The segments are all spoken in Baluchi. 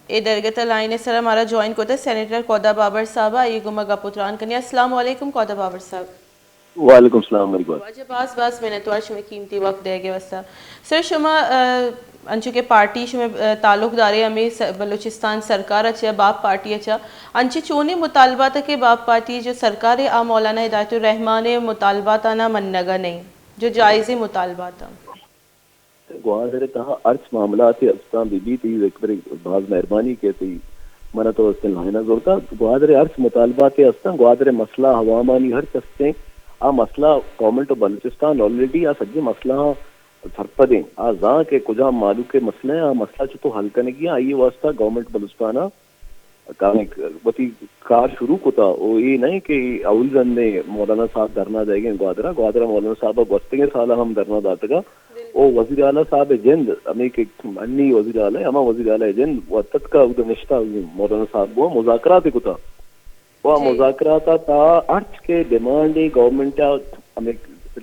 اے درگت ءَ لائن ءِ سرا مارا جوائن کتہ سینیٹر کودا بابر صاحب ءَ، آئی ءِ گوما گپ ءُ تران کنیں۔ السلام علیکم کودا بابر صاحب۔ وعلیکم السلام، مری گوات۔ واجہ، باز باز منتوار شمئے قیمتی وقت دئیگ ءِ واستہ۔ سر، شما، آ، انچو کہ پارٹی شمئے، آ، تعلق دارے ہمے س-، بلوچستان سرکار ءَ چہ، باپ پارٹی ءَ چہ، انچیں چونیں مطالبات کہ باپ پارٹی جو سرکار ءَ آ مولانا ہدایت الرحمان ءِ مطالباتاں منگ ءَ نئیں، جو جائزیں مطالبات اَں؟ گوادر ءِ تہا ہرچ معاملات استاں بہ بیت، اے یک برے باز مہربانی کہ تئی من ءَ تو استیں لائن ءَ زرتہ۔ گوادر ءِ ہرچ مطالبات استاں، گوادر ءِ مسئلہ عوامانی ہرچ استیں، آ مسئلہ گورنمنٹ آف بلوچستان آلریڈی آ سجیں مسئلہ ءَ سرپدیں۔ آ زان کہ کجام مہلوک ءِ مسئلہ ایں، آ مسئلہ چتو حل کنگی ایں، آئی ءِ واستہ گورنمنٹ بلوچستان ءَ کامک وتی کار شروع کتا، او اے نہ کہ اول رندیں مولانا صاحب دھرنا دئیگیں گوادر ءَ، گوادر ءَ مولانا صاحب ءَ گوستگیں سال ءَ ہم دھرنا داتگا۔ او وزیر اعلیٰ صاحب ءِ جند، ہمے کہ انی وزیر اعلیٰ، ہما وزیر اعلیٰ ءِ جند وت اتکا اود ءَ نشتا، مولانا صاحب گوں مذاکرات کتا۔ و جی۔ مذاکرات ءِ تہا ہرچ کہ ڈیمانڈ گورنمنٹ ءَ ہمے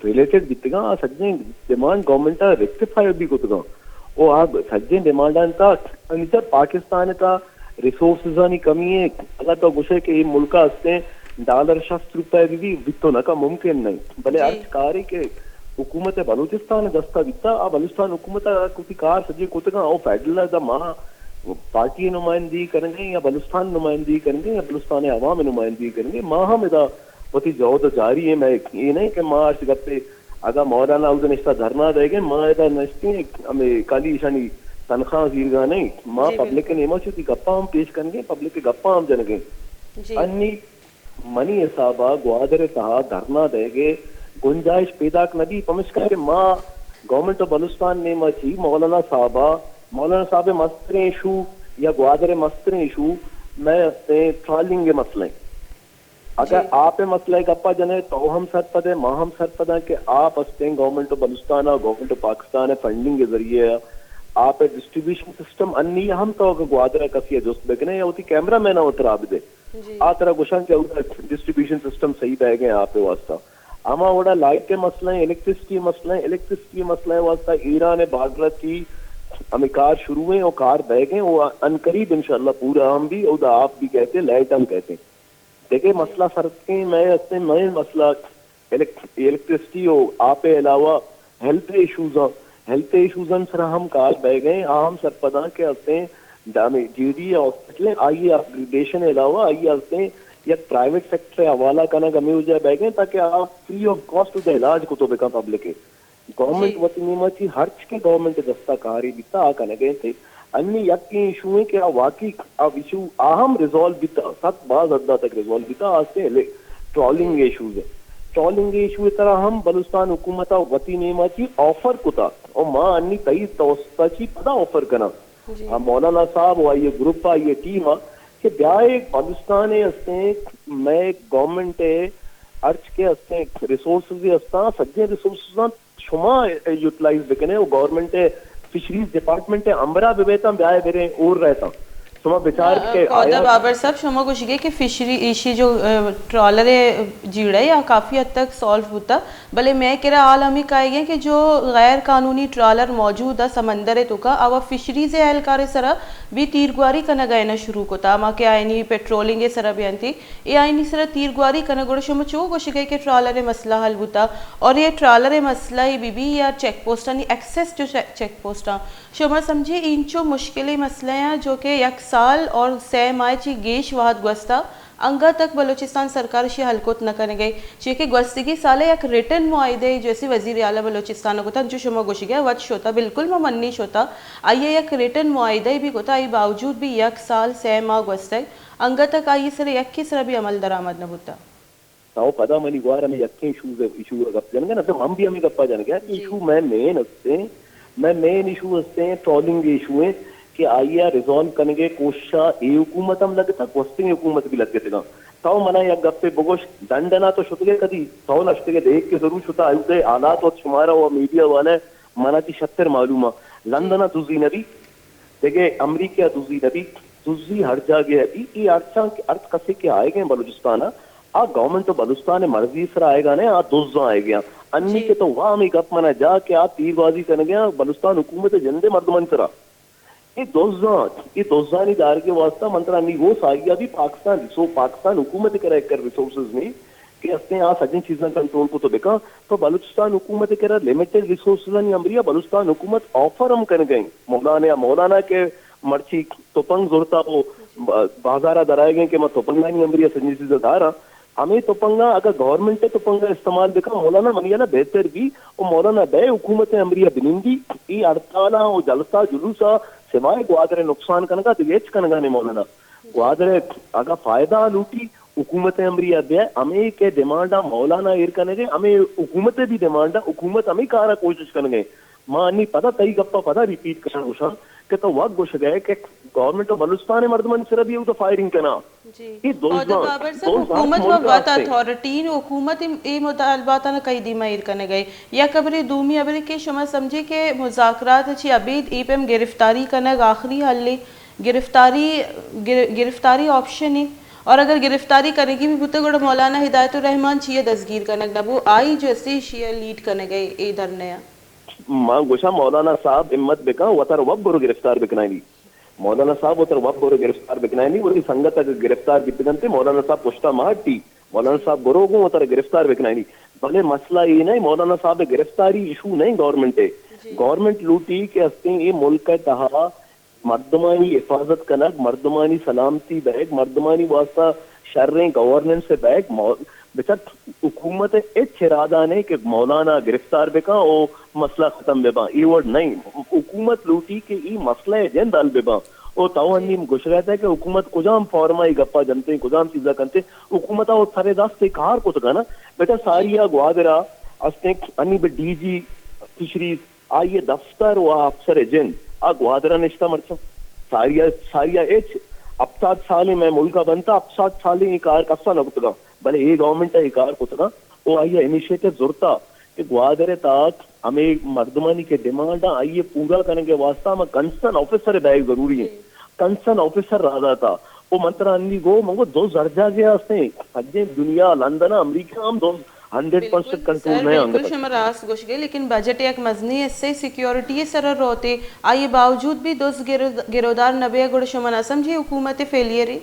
ریلیٹڈ بیتگاں، آ سجیں ڈیمانڈ گورنمنٹ ءَ ریکٹیفائی بھی کتگاں۔ او آ سجیں ڈیمانڈاں تہا انچا پاکستان ءِ تہا ریسورسزانی کمی ایں۔ اگاں تو گوشئے کہ اے ملک ءَ استیں ڈالر شست روپے بھی، بھی بیتو نہ کا، ممکن نہ ایں۔ بلے جی۔ ہرچ کارے کہ حکومت بلوچستان ءِ دست ءَ بیتا، آ بلوچستان حکومت ءَ وتی کار سجیں کتگاں۔ او فیڈرل ءَ دا ما پارٹی ءِ نمائندگی کنگیں یا بلوچستان ءِ نمائندگی کنگیں یا بلوچستان ءِ عوام ءِ نمائندگی کنگیں، ما ہم ادا وتی جہد جاری ایں۔ مئے اے نہ ایں کہ ما ہرچ گپے، اگاں مولانا اود ءَ نشتا دھرنا دئیگیں، ما ادا نشتیں ہمے کالی ایشانی تنخواہ زیرگا نہ ایں۔ ما جی، پبلک ءِ بالکل۔ نیما چہ وتی گپاں ہم پیش کنگیں، پبلک ءِ گپاں ہم جنگیں۔ جی۔ انی منی حساب ءَ گوادر ءِ تہا دھرنا دئیگ ءِ گنجائش پیداک نہ بیت، پمشکا کہ ما گورنمنٹ آف بلوچستان ءِ نیما چہ مولانا صاحب ءَ، مولانا صاحب ءِ مستریں ایشو یا گوادر ءِ مستریں ایشو مئے استیں ٹرالنگ ءِ مسئلہ ایں۔ اگاں جی۔ آپ ءِ مسئلہ ءِ گپ ءَ جنئے، تو ہم سرپد ئے، ما ہم سرپد آں کہ آپ استیں گورنمنٹ آف بلوچستان ءَ، گورنمنٹ آف پاکستان ءِ فنڈنگ ءِ ذریعے ءَ آپ ءِ ڈسٹریبیوشن سسٹم انی ہم تو اگاں گوادر ءَ کسی ءَ جست بکنے یا وتی کیمرہ مین ءَ وت رابطے جی۔ آ ترا گوشاں کہ اودا ڈسٹریبیوشن سسٹم صحیح بئیگ ءَ آپ ءِ واستہ۔ ہما وڑا لائٹ ءِ مسئلہ ایں، الیکٹریسٹی ءِ مسئلہ ایں، الیکٹریسٹی ءِ مسئلہ ءِ واستہ ایران ءِ بارڈر ءَ چہ ہمے کار شروع ایں اور کار بئیگ ءَ ایں، او عنقریب انشاءاللہ پورا ہم بی، اودا آپ بی کئیت، لائٹ ہم کئیت۔ دگہ مسئلہ سرتکیں مئے استیں، مئے مسئلہ الیکٹ-، الیکٹریسٹی و آپ ءِ علاوہ ہیلتھ ایشوز آں، ہیلتھ ایشوز آں سرا ہم کار بئیگ ءَ ایں، آ ہم سرپداں کہ استیں دانے جی ڈی اے ہاسپٹل ایں، آئی ءِ اپ گریڈیشن ءِ علاوہ آئی ءَ استیں یک پرائیویٹ سیکٹر ءِ حوالہ کنگ ہمے وجہ بئیگ ءَ ایں تاکہ آ فری آف کاسٹ اودا علاج کتو بکن پبلک ءِ۔ گورنمنٹ جی۔ وتی نیما چہ ہرچ کہ گورنمنٹ ءِ دستا کارے بیتا آ کنگ ءَ ایں۔ انی یکیں ایشو ایں کہ آ واقعی آ ایشو آ ہم ریزالو بیتا، سک باز حد تک ریزالو بیتا، آ استیں الیکٹ-، ٹرالنگ ایشوز ایں۔ ٹرالنگ ایشو ءِ ترا ہم بلوچستان حکومت ءَ وتی نیما چہ آفر کتا، او ما انی تئی توسط ءَ چہ پدا آفر کناں۔ جی۔ آ مولانا صاحب و آئی ءِ گروپ ءَ، آئی ءِ ٹیم ءَ کہ بیائے بلوچستان ءِ استیں مئے گورنمنٹ ءِ ہرچ کہ استیں ریسورسز استاں، سجیں ریسورسز آں شما یوٹیلائز بکنے و گورنمنٹ ءِ فشریز ڈپارٹمنٹ ءِ ہمبراہ ببیتاں، بیائے بریں اور رہتاں۔ شما بچار نہ، کہ کودا آیا بابر صاحب، شما گوشگے کہ فشری ایشی جو، آ، ٹرالر ءِ جیڑہ یا کافی حد تک سالو بوتا، بلے مئے کرا حال ہمے کائیگ ءَ کہ جو غیر قانونی ٹرالر موجود ءَ سمندر ءِ توکا، آوا فشریز ءِ اہلکار ءِ سرا بھی تیرگواری کنگ ءَ نہ شروع کتا، ہما کہ آیانی پیٹرولنگ ءِ سرا بیانتی۔ اے آیانی سرا تیرگواری کنگ، گڑا شما چو گوشگئے کہ ٹرالر ءِ مسئلہ حل بوتا؟ اور اے ٹرالر ءِ مسئلہ ءَ بہ بی یا چیک پوسٹانی ایکسس جو چیک، چیک پوسٹاں، شما سمجھے اینچو مشکلیں مسئلہ آں جو کہ یک سال اور سہ ماہ چی گیش وہد گوستا، انگا تک بلوچستان سرکار اشی حل کت نہ کنگئے، چیا کہ گوستگی سال ءَ یک ریٹن معاہدہ ءَ جو اسی وزیر اعلی بلوچستان ءَ کتا، انچو شما گوشگئے وت شتا، بالکل ما منی شتا، آئی ءَ یک ریٹن معاہدہ ءَ بھی کتا، آئی باوجود بھی یک سال سہ ماہ گوستگ۔ انگت تک آئی سر یکے سرا بھی عمل درآمد نہ بوتا۔ تو پدا منی گوار ہمیں یکیں ایشوز، ایشو ءِ گپ جنگ ءَ نہ، من بھی ہمیں گپا جنگ ءَ کہ جی۔ ایشو مئے مین استیں، مئے مین ایشو استیں، ٹرالنگ ایشو ایں کہ آئی ءَ ریزالو کنگ ءِ کوشش ءَ اے حکومت ہم لگتا، گوستگیں حکومت بھی لگتگاں۔ تو منا یک گپے بگوش، لندن ءَ تو شتگے کدی؟ تو نشتگے، دیکھ کے ضرور شتا، آئی ءِ حالات و شمارا و میڈیا والے منا چی شتر معلوم ءَ۔ لندن ءَ دزی نہ بیت، دگہ امریکہ ءَ دزی نہ بیت، دزی ہر جاگہ ءَ بیت۔ اے ہرچاں کہ ہر کسے کہ آئیگ ءَ بلوچستان ءَ، آ گورنمنٹ آف بلوچستان ءِ مرضی ءِ سرا آئیگ ءَ نہ، آ دزاں آئیگ ءَ۔ انی جی۔ کہ تو واہ ہمے گپ منا جا کہ آ تیر بازی کنگ ءَ بلوچستان حکومت ءِ جند ءِ مردمانی سرا۔ اے دزاں، اے دزانی دارگ ءِ واستہ من ترا نی گوس آئی ءَ بھی پاکستان ریسو-، پاکستان حکومت ءِ کرا ایکر ریسورسز نی کہ استیں آ سجیں چیزاں کنٹرول کو تو بکا۔ تو بلوچستان حکومت ءِ کرا لمیٹڈ ریسورسز آنی امریا بلوچستان حکومت آفر ہم کنگئیں۔ مولانا، مولانا کہ مرچی تپنگ زرتا وہ با-، بازار ءَ درائے گئے کہ ما تپنگانی امریا سجیں چیزاں داراں۔ ہمے تپنگاں اگاں گورنمنٹ ءِ تپنگاں استعمال بکن، مولانا منی ہیالا بہتر بی۔ و مولانا بئے حکومت ءِ امری ءَ بنندی، اے ہڑتالاں و جلسہ جلوساں سوائے گوادر ءِ نقصان کنگا دگہ ہچ کنگا نے مولانا۔ گوادر ءَ اگاں فائدہ لوٹی حکومت ءِ امری ءَ بیا، ہمے کہ ڈیمانڈاں مولانا ایر کنگے، ہمے حکومت ءِ بھی ڈیمانڈاں، حکومت ہمے کارا کوشش کنگے۔ ما انی پدا تئی گپا پدا ریپیٹ کناں گوشاں کہ تو وت گوشگئے کہ گورنمنٹ آف بلوچستان ءِ مردمانی سرا بھی اودا فائرنگ کناں۔ جی۔ اے دزاں، بابر صاحب، دزاں حکومت و ملک وت آستے۔ اتھارٹی، حکومت اے، اے مطالباتاں کئی دیما ایر کنگئے؟ یک ہبرے، دومی ہبرے کہ شما سمجھے کہ مذاکرات چی ابید اے پیم گرفتاری کنگ آخری حل ہے؟ گرفتاری، گر-، گرفتاری آپشن ہے؟ اور اگر گرفتاری کنگی بھی بوتے گڑا مولانا ہدایت الرحمان چیئے دزگیر کنگ نہ بو؟ آئی جو اسے ایشی لیڈ کنگئے اے دھرنے؟ ما گوشاں مولانا صاحب ہمت بکن، وتر وت برو گرفتار بکنائینی۔ مولانا صاحب وتر وت برو گرفتار بکنائینی، وتی سنگت اگر گرفتار بیتگنتے مولانا صاحب پشتا مہ ہٹی، مولانا صاحب برو گوں وتر گرفتار بکنائینی۔ بلے مسئلہ اے نہ، مولانا صاحب گرفتاری ایشو نہ گورنمنٹ ہے۔ گورنمنٹ لوٹی کہ استیں اے ملک ءِ تہا مردمانی حفاظت کنگ، مردمانی سلامتی بئیگ، مردمانی واسطہ شریں گورننس بئیگ، مو-، بچار حکومت ءِ ہچ ارادہ نہ کہ مولانا گرفتار بکن او مسئلہ ختم بباں، اے وڑ نہ۔ حکومت لوٹی کہ اے مسئلہ ءِ جند حل بباں۔ او تو انی گوشگا اتئے کہ حکومت کجام فارما اے گپا جنتے، کجام چیزا کنتے، حکومت ءَ او سر دست ءَ کار کتگا نا۔ بچار ساری ءَ گوادر ءَ استیں انی بہ ڈی جی فشریز، آئی ءِ دفتر و آ افسر ءِ جند آ گوادر ءَ نشتہ مرچاں۔ ساری ءَ، ساری ءَ ہچ ہپتاد سالیں مئے ملک ءَ بنتا، ہپتاد سالیں اے کار کسا نہ کتگا، بلے اے گورنمنٹ ءَ اے کار کتگا و آئی ءَ انیشیٹو زرتا کہ گوادر ءِ تہا ہمے مردمانی کہ ڈیمانڈ آں آئی ءِ پورا کنگ ءِ واسطہ ہما کنسرن آفیسر ءِ بئیگ ضروری انت۔ کنسرن آفیسر راہ داتا۔ او من ترا انی گو، من گو دو زرجاگے ہستیں۔ سجیں دنیا، لندن ءَ، امریکہ ءَ ہم دو ہنڈریڈ پرسنٹ کنٹرول نہ انگت۔ بالکل شما راست گوشگے، لیکن بجٹ یک مزنیں حصے سیکیورٹی ءِ سرا روتے، آئی ءِ باوجود بھی دز گر-، گرودار نہ بے، گڑا شما نہ سمجھے حکومت فیلئر ہے؟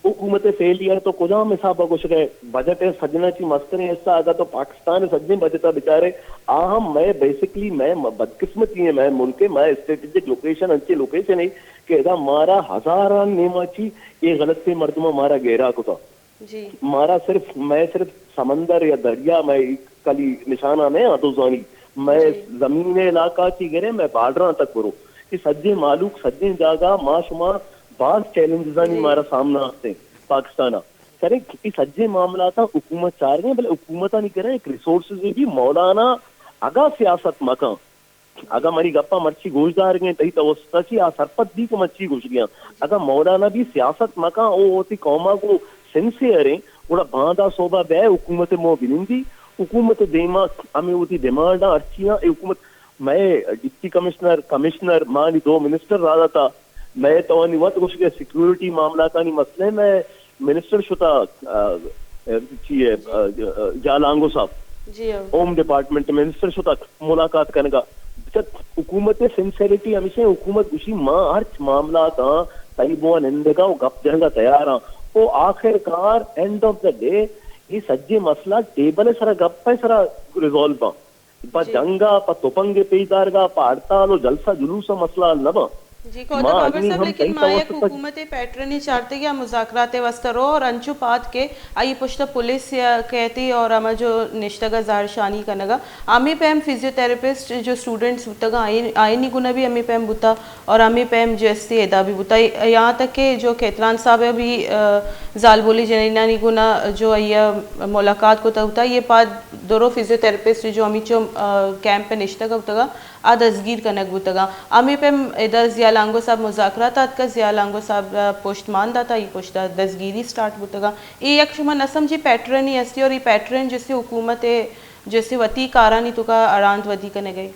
حکومت فیلئر تو کجام حساب ءَ گوشگے؟ بجٹ ءِ سجنا چی مستریں حصہ اگاں تو پاکستان ءِ سجیں بجٹ ءَ بچارے، آ ہم مئے بیسکلی مئے م-، بدقسمتی ہے، مئے ملک ءِ مئے اسٹریٹجک لوکیشن انچیں لوکیشن ہے کہ ادا مارا ہزاراں نیما چی اے غلطیں مردماں مارا گیرا کتا۔ جی۔ مارا صرف، مئے صرف سمندر یا دریا مئے کلی نشانہ نہ آں دزانی، مئے جی۔ زمین علاقہ چی گرے، مئے بارڈراں تک برو۔ اے سجیں مالوک، سجیں جاگہ ما شما باز چیلنجزانی جی۔ مارا سامنا ہستیں پاکستان ءَ۔ سر، اے سجیں معاملاتاں حکومت چارگیں، بلے حکومتانی کرا ایک ریسورسز بھی مولانا اگاں سیاست مکن، اگاں منی گپاں مرچی گوشدارگیں تئی توسط ءَ چی آ سرپد بی کہ من چی گوشگیاں۔ اگاں مولانا بھی سیاست مکاں او وتی قوما گوں سنسیئر ایں، گڑا باندا صوبہ بیا حکومت مو بنندی، حکومت دیما ہمیں وتی ڈیمانڈاں ہرچیاں اے حکومت، مئے ڈپٹی کمشنر، کمشنر، مانی دو منسٹر راہ داتا، مئے توانی وت گوشگے سیکیورٹی معاملاتانی مسئلہ مئے منسٹر شتا، آ، آ، چی ہے، آ، آ، جالانگو صاحب، جی ہاں۔ ہوم ڈپارٹمنٹ منسٹر شتا ملاقات کنگا۔ بچت حکومت سنسیریٹی ہمیشہ حکومت گوشی ما ہرچ معاملات آں تئی بوا نندگا و گپ جنگا تیار آں۔ او آخر کار اینڈ آف دا ڈے اے سجے مسئلہ ٹیبل سرا گپ سرا ریزالو باں۔ پہ جی۔ جنگ ء، پہ تپنگ ء پیش دارگ ء، پہ ہڑتال و جلسہ جلوس ء مسئلہ حل نہ باں۔ جی، کوثر ما بابر انی صاحب، ہم لیکن تئی ما یک توسط ء حکومت پیٹرنی چارتگی ء مذاکرات ء واستہ رو اور انچو پاد کہ آئی پشت ء پولیس یا کیتی اور ہما جو نشتگ ء ظاہر شانی کنگ ء، ہمے پیم فزیوتھراپسٹ جو اسٹوڈنٹس بوتگ آئین-، آئینی گنا بھی ہمے پیم بوتا۔ اور ہمے پیم جی ایس سی ادا بھی بوتا، یہاں تک کہ جو کھیتران صاحب ء بھی، آ، زالبولی جنینانی گنا جو آئی ء ملاقات کتا بوتا، یہ پاد درو فزیوتھراپسٹ جو ہمیچو، آ، کیمپ ء نشتگ بوتگا، آ دزگیر کنگ بوتگا۔ ہمے پیم ادا ضیاء لانگو صاحب مذاکرات آتکا، ضیاء لانگو صاحب ء پشت مان داتا، ای پشت ء دزگیری سٹارٹ بوتگا۔ اے یک شما نہ سمجھی پیٹرن ہی ہستی اور ای پیٹرن جیسے حکومت ء جیسے وتی کارانی توکا اڑاند ودی کنگئے۔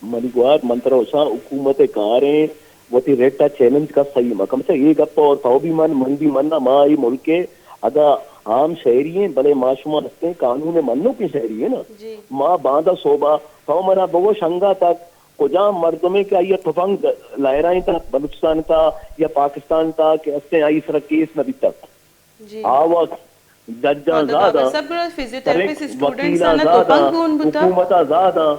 منی گوار، من ترا گوشاں، حکومت ء کاریں وتی ریٹ ء چیلنج کس سہی مہ کن۔ اچھا، اے گپ اور تو بھی من، من بھی من، ما اے ملک ء اگاں عام شہری ایں، بلے ما شما ہستیں قانون ء منوکیں شہری ایں نا۔ جی۔ ما باندا صوبہ، تو منا بگوش انگا تک کجام مردمے کہ آئی ءَ تپنگ لہرائینتگ بلوچستان ءِ تہا یا پاکستان ءِ تہا کہ استیں آئی ءِ سرا کیس نہ بیتگ۔ جی۔ آ وقت ججاں زیادہ، سب فزیوتھراپسٹ اسٹوڈنٹس وکیلاں آنا زیادہ، تپنگ گون بوتا۔ حکومت ءَ زیادہ۔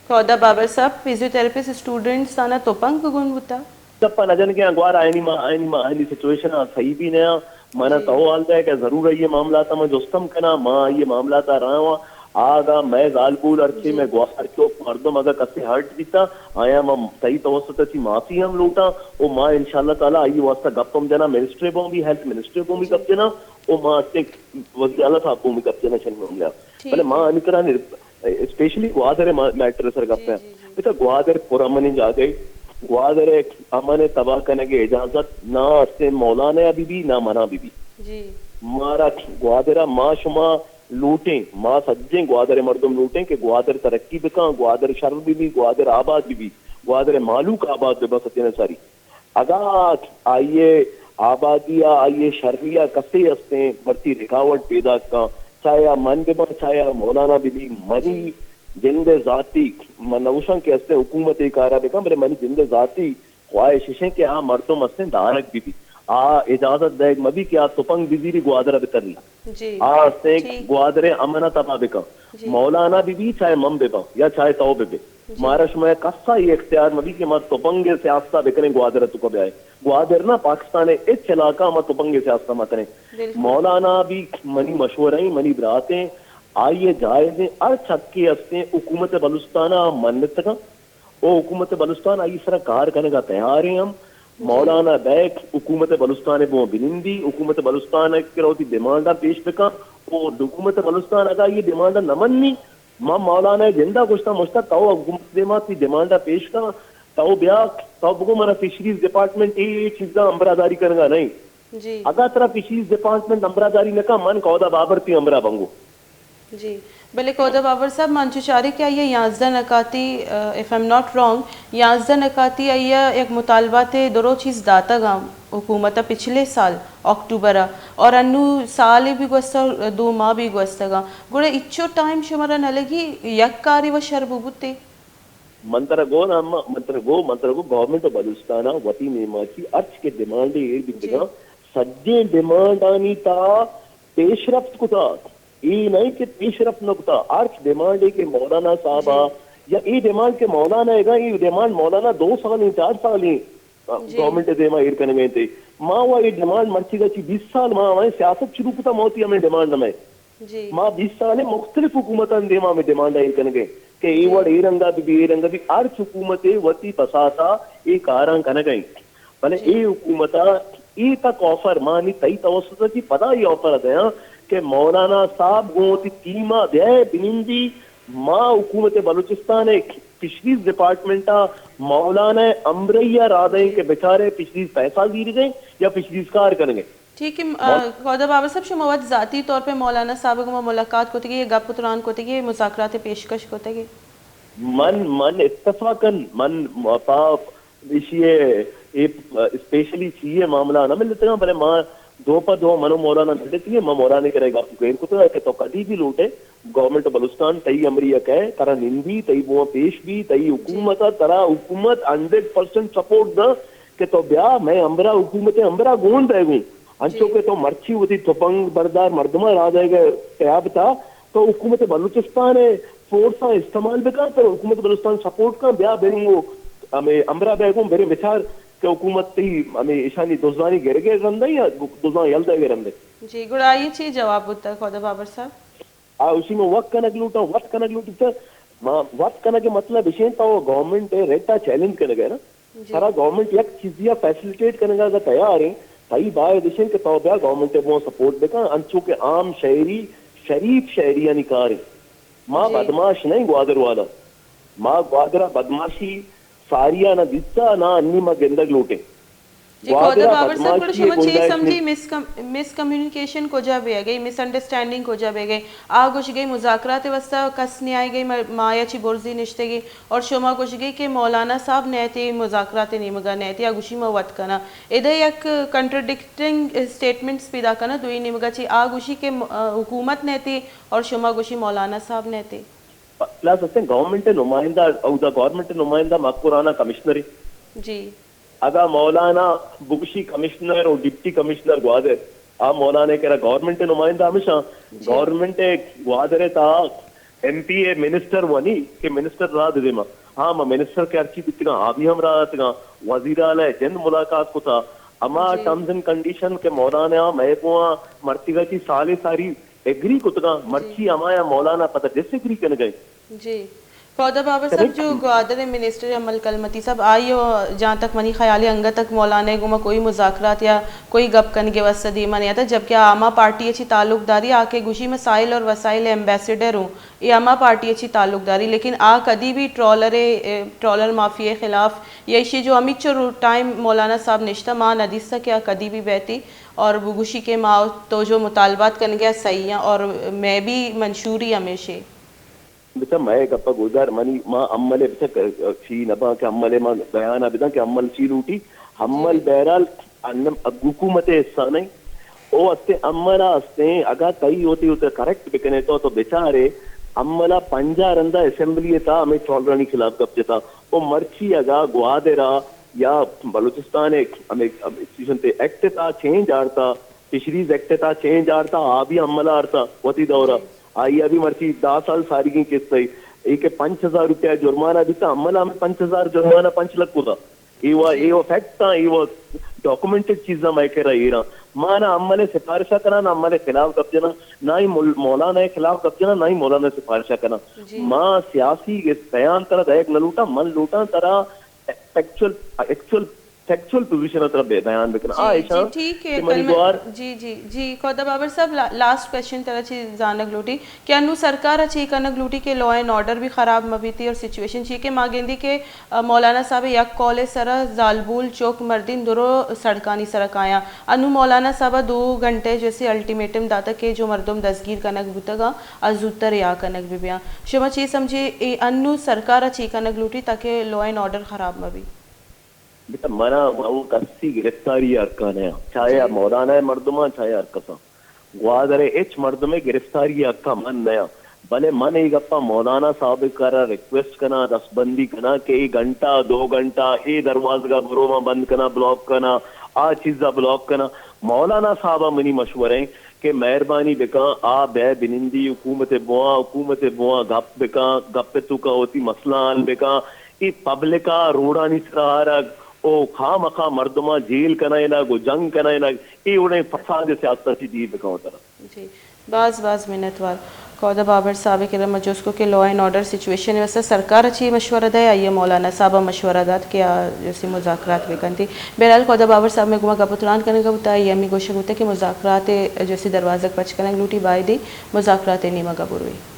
خودا بابر صاحب، فزیوتھراپسٹ اسٹوڈنٹس آنا تپنگ گون بوتا۔ چپ ءَ نہ جنگے آں، گوار آئینی ما، آئینی ما، آئینی سچویشن ءَ صحیح بھی نہ آں۔ من ءَ جی۔ تو حال دے کہ ضرور آئی ءِ معاملات ءَ من جستم کناں، ما آئی ءِ معاملات ءَ رہاں۔ آ اگاں مئے زالبول ہرچی، جی۔ مئے گوار چوک مردم اگاں کسے ہرٹ بیتا، آیاں ما تئی توسط ءَ چی معافی ہم لوٹاں، و ما انشاءاللہ تعالی آئی ءِ واسطہ گپ ہم جناں، منسٹر ءَ گوں بھی، ہیلتھ منسٹر ءَ گوں بھی، جی۔ گپ جناں، و ما استے وزیر اعلیٰ صاحب ءَ گوں بھی گپ جناں چہ معاملہ۔ ٹھیک بلے ما ہے۔ ہمے کرا نے اسپیشلی گوادر ءِ ما-، میٹر ءِ سر گپ جی، ءَ۔ جی، جی۔ بچا گوادر پرامنیں جاگہے، گوادر ءِ امن ءِ تباہ کنگ ءِ اجازت نہ استیں، مولانا ءَ بہ بی، نہ منا بہ بی۔ جی۔ مارا گوادر ءَ ما شما لوٹیں، ما سجیں گوادر ءِ مردم لوٹیں کہ گوادر ترقی بکاں، گوادر شر بہ بی، گوادر آباد بہ بی، گوادر ءِ مہلوک آباد بہ بنت سجیں ساری۔ اگاں آئی ءِ آبادی ءَ، آئی ءِ شری ءَ کسے استیں مرچی رکاوٹ پیداک کاں، چاہے آ من بہ باں، چاہے آ مولانا بہ بی، منی جند ءِ ذاتی، من نہ گوشاں کہ استیں حکومت اے کار ءَ بکن، بلے منی جند ءِ ذاتی خواہش اش انت کہ آ مردم استیں دارگ بہ بی، آ اجازت دئیگ مہ بی کہ آ تپنگ بزیری گوادر ءَ بتری۔ جی۔ آ استیں ٹھیک۔ گوادر ءِ امن ءَ تباہ بکن۔ جی۔ مولانا بہ بی، چاہے من بہ باں یا چاہے تو بہ بے۔ جی۔ مارا شمئے کس ءَ اے اختیار مہ بی کہ ما تپنگ ءِ سیاست ءَ بکنیں گوادر ءِ توکا بیائے۔ گوادر نہ، پاکستان ءِ ہچ علاقہ ءَ ما تپنگ ءِ سیاست ءَ مہ کنیں۔ بالکل۔ مولانا بھی منی مشورہ ایں، منی برات ایں، آئی ءِ جائز ایں، ہر چکے استیں حکومت بلوچستان ءَ منتگاں۔ و حکومت بلوچستان آئی سرا کار کنگا تیار ایں ہم۔ جی۔ مولانا بیک حکومت بلوچستان بوں بنندی، حکومت بلوچستان کہ وتی ڈیمانڈاں پیش بکن، و حکومت بلوچستان اگا یہ ڈیمانڈاں نہ منی، ما مولانا جندا گوشتا مشتا تو حکومت دیما تی ڈیمانڈاں پیش کن، تو بیا، تو بگو منا فشریز ڈپارٹمنٹ اے، اے چیزاں ہمراہداری کنگا نہیں۔ جی۔ اگا ترا فشریز ڈپارٹمنٹ ہمراہداری نہ کن، من کودا بابر تی ہمراہ بنگو۔ جی، بلے کودا بابر صاحب، من چو چاری کہ آئی ءَ یازدہ نکاتی، if I am not wrong, یازدہ نکاتی آئی ءَ یک مطالبات درو چیز داتگ آں حکومت ءَ پچھلے سال اکتوبر ءَ، اور انو سالے بھی گوستہ، دو ماہ بھی گوستگ آں، گڑا اچو ٹائم شمارا نہ لگی یک کارے و شر ببوتے؟ من ترا گو نا، من ترا گو، من ترا گو گورنمنٹ آف بلوچستان ءَ وتی نیما چی ہرچ کہ ڈیمانڈ ایر جی۔ بیتگاں، سجیں ڈیمانڈانی تہا پیش رفت کتا۔ اے نہ کہ پیش رفت نہ کتا، ہرچ ڈیمانڈے کہ مولانا صاحب جی۔ آ، یا اے ڈیمانڈ کہ مولانا اگاں، اے ڈیمانڈ مولانا دو سالیں، چار سالیں، آ، جی۔ گورنمنٹ ءِ دیما ایر کنگ ءَ انت۔ ما وا اے ڈیمانڈ مرچیگا چی بیست سال ما ہمیں سیاست شروع کتا، ما وتی ہمیں ڈیمانڈ ہمیں۔ جی۔ ما بیست سال مختلف حکومتاں دیما ہمیں ڈیمانڈ ایر کنگ ءَ کہ اے جی۔ وڑ اے رنگا بی، بی اے رنگا بی، ہرچ حکومت وتی بساتا اے کاراں کنگ ءَ انت۔ بلے جی۔ اے حکومت ءَ اے تک آفر، ما نی تئی توسط ءَ چی پدا اے آفر ءَ دیاں کہ مولانا صاحب گوں وتی ٹیم ءَ بیائے بنندی، ما حکومت بلوچستان ءِ فشریز ڈپارٹمنٹ ءَ مولانا ءِ ہمراہی ءَ را دئیں جی۔ کہ بچارے فشریز پیسہ زیرگیں یا فشریز کار کنگیں۔ ٹھیک ہے، آ، مول- خودا بابر صاحب، شما وت ذاتی طور پہ مولانا صاحب ءِ گوما ملاقات کتگی، گپ و تران کتگی، مذاکرات پیشکش کتگی؟ من، من اتفاقاً، من پا ایشی ءَ، اے اسپیشلی چی ءِ معاملہ نہ ملتگاں، بلے ما دو پہ دو من و مولانا ملتگیں، ما مولانا کرا گپ گیر کتگ کہ تو کدی بھی لوٹے، گورنمنٹ بلوچستان تئی امری ءَ کئے، ترا نندی، تئی بواں پیش بی، تئی جی۔ حکومت ءَ ترا حکومت ہنڈریڈ پرسنٹ سپورٹ داں کہ تو بیا، مئے ہمراہ حکومت ءِ ہمراہ گون بئے گوں۔ انچو جی۔ کہ تو مرچی وتی تپنگ بردار مردماں را دئیگ ءِ تیاب تا، تو حکومت بلوچستان ءِ فورساں استعمال بکن، تو حکومت بلوچستان سپورٹ کن، بیا بریں گوں ہمے ہمراہ بئے گوں، بریں بچار کہ حکومت تئی ہمے ایشانی دزانی گرگ ءِ رند ءَ یا دزاں یل دئیگ ءِ رند ءَ۔ جی، گڑا آئی چی جواب بوتگ خودا بابر صاحب؟ آ، اشی ما وت کنگ لوٹاں، وت کنگ لوٹی، تو ما وت کنگ ءِ مطلب اشیں تو گورنمنٹ ءِ ریٹ ءَ چیلنج کنگ ءَ نا۔ جی۔ ترا گورنمنٹ یک چیزی ءَ فیسلیٹیٹ کنگ ءَ اگاں تیار ایں، تئی باید اشیں کہ تو بیا گورنمنٹ ءَ بوں سپورٹ بکن، انچو کہ عام شہری، شریف شہریانی کار ایں۔ ما جی۔ بدماش نہیں گوادر والا۔ ما گوادر ءَ بدماشی ساری ءَ نہ دیتا، نہ انی ما گندگ لوٹیں۔ جی، گوادر خودا ءَ بابر صاحب، گڑا بدماشی ءِ شما چے گنجائش سمجھی، نہیں۔ مس کم-، مس کمیونیکیشن کجا بیگ ءَ، مس انڈرسٹینڈنگ کجا بیگ ءَ؟ آ گوشگ ءَ مذاکرات ءِ واسطہ کس نیائگ ءَ، ما-، مایا چی برزی نشتگ ءَ، اور شما گوشگ ءَ کہ مولانا صاحب نیتے مذاکرات ءِ نیمگ ءَ نیتے، آ گوشی ما وت کناں۔ ادا یک کنٹرڈکٹنگ اسٹیٹمنٹس پیدا کناں دوئی نیمگ ءَ چی، آ گوشی کہ م-، آ، حکومت نیتے اور شما گوشی مولانا صاحب نیتے۔ پلس استیں گورنمنٹ ءِ نمائندہ، اودا گورنمنٹ ءِ نمائندہ مکران ءَ کمشنر ایں۔ جی۔ اگاں مولانا بگشی کمشنر و ڈپٹی کمشنر گوادر، آ مولانا ءِ کرا گورنمنٹ ءِ نمائندہ ہمیشاں۔ جی۔ گورنمنٹ ءِ گوادر ءِ تہا ایم پی اے منسٹر ونی کہ منسٹر راہ دے دیما۔ ہاں، ما منسٹر کہ ہرچی بیتگاں، آ بھی ہم راہ اتگاں۔ وزیر اعلی ءَ جند ملاقات کتا۔ ہما جی۔ ٹرمز اینڈ کنڈیشن کہ مولانا مئے گواں مرچیگا چی سالے ساری ایگری کتگاں، جی۔ مرچی ہمایا مولانا پدا ڈس ایگری کنگا ایں۔ جی۔ کہوادہ بابر صاحب، جو گوادر ءِ منسٹر عمل کلمتی صاحب، آئی ءَ جہاں تک منی خیال ءَ انگت تک مولانا ءِ گوما کوئی مذاکرات یا کوئی گپ کنگ ءِ واستہ دیما نیاتک، جبکہ آ ہما پارٹی ءَ چی تعلق داری، آ کہ گوشی میں ساحل اور وسائل ایمبیسیڈر ہوں، اے ہما پارٹی ءَ چی تعلق داری، لیکن آ کدی بھی ٹرالر ءِ، ٹرالر مافیا ءِ خلاف یا ایشی جو ہمیچو ٹائم مولانا صاحب نشتہ، ما نہ دیستہ کہ آ کدی بھی بیتی اور بگوشی کہ ما تو جو مطالبات کنگ ءَ صحیح ہیں اور میں بھی منشوری ہمیشے۔ بچا مئے گپ ءَ گوشدار، منی ما عمل ءَ بچا ک-، چی نہ باں کہ عمل ءَ ما بیان ءَ بداں کہ عمل چی لوٹی۔ عمل جی۔ بہرحال انم-، حکومت ءِ حصہ نہیں۔ او استیں عمل ءَ استیں، اگاں تئی وتی وتی کریکٹ بکنے تو، تو بچارے عمل ءَ پنجاہ رندا اسمبلی ءِ تہا ہمے ٹرالرانی خلاف گپ جتا۔ او مرچی اگاں گوادر ءَ یا بلوچستان ءِ ہمے، ہمے چیزاں تے ایکٹ ءِ تہا چینج آرتا، فشریز ایکٹ ءِ تہا چینج آرتا، آ بھی عمل ءَ آرتا وتی دور ءَ۔ جی۔ آئی ءَ بھی مرچی دہ سال ساریگیں قصہ ءَ، اے کہ پنچ ہزار روپیہ جرمانہ بیتا، عمل ءَ ہمے پنچ ہزار جرمانہ پنچ لکھ کتا۔ اے وا، جی۔ اے وا فیکٹ آں، اے وا ڈاکومنٹڈ چیزاں مئے کرا ایراں۔ ما نہ عمل ءِ سفارش ءَ کناں، نہ عمل ءِ خلاف گپ جناں، نہ ہی مول-، مولانا ءِ خلاف گپ جناں، نہ ہی مولانا ءِ سفارش ءَ کناں۔ جی۔ ما سیاسی بیان ترا دئیگ نہ لوٹاں، من لوٹاں ترا ایکچوئل، ایکچوئل، فیکچوئل پوزیشن ءَ ترا بے-، بیان بکناں۔ آ جی، ایشاں جی، ٹھیک ہے، کہ منی کلمہ-، گوار جی، جی، جی، کہوادہ بابر صاحب، لا-، لاسٹ کوئسچن ترا چی زانگ لوٹی کہ انو سرکار ءَ چی کنگ لوٹی کہ لا اینڈ آرڈر بھی خراب مہ بیتی اور سچویشن چی کہ ما گندی کہ، آ، مولانا صاحب ءِ یک کال ءِ سرا زالبول چوک مردین درو سڑکانی سرا کایاں۔ انو مولانا صاحب ءَ دو گھنٹے جیسے الٹیمیٹم داتا کہ جو مردم دزگیر کنگ بوتگاں، آ زوتر رہا کنگ بہ بیاں۔ شما چی سمجھے، اے انو سرکار ءَ چی کنگ لوٹی تاکہ لا اینڈ آرڈر خراب مہ بی؟ بچا منا، من کسی گرفتاری ءِ حق ءَ نیاں، چاہے جی۔ مولانا ءِ مردماں، چاہے ہر کساں۔ گوادر ءِ ہچ مردمے گرفتاری ءِ حق ءَ من نیاں۔ بلے من اے گپاں مولانا صاحب ءِ کرا ریکویسٹ کناں، دستبندی کناں کہ اے گھنٹہ، دو گھنٹہ اے دروازگ ءَ برو، من بند کناں، بلاک کناں، آ چیز ءَ بلاک کناں۔ مولانا صاحب ءَ منی مشورہ ایں کہ مہربانی بکاں، آ بئے بنندی حکومت ءِ بواں، حکومت ءِ بواں گپ بکاں، گپ ءِ توکا وتی مسئلہ حل بکاں۔ اے پبلک ءَ روڈانی سرا آرگ او خامخا مردماں جیل کنائینگ و جنگ کنائینگ، اے وڑیں فساد ءِ سیاست ءَ چہ دیر بکن وترا۔ جی، باز باز منت وار۔ کہوادہ بابر صاحب ءِ کرا ما جست کو کہ لا اینڈ آرڈر سچویشن ءِ واستہ سرکار ءَ چی مشورہ دئے، آئی ءَ مولانا صاحب ءَ مشورہ دات کہ آ جیسے مذاکرات بہ کنتی۔ بہرحال کہوادہ بابر صاحب مئے گوما گپ ءُ تران کنگ ءَ بوتا، آئی ءَ ہمے گوشگ بوتا کہ مذاکرات ءِ جیسے دروازگ پچ کنگ لوٹی، بایدیں مذاکرات ءِ نیمگ ءَ بروی۔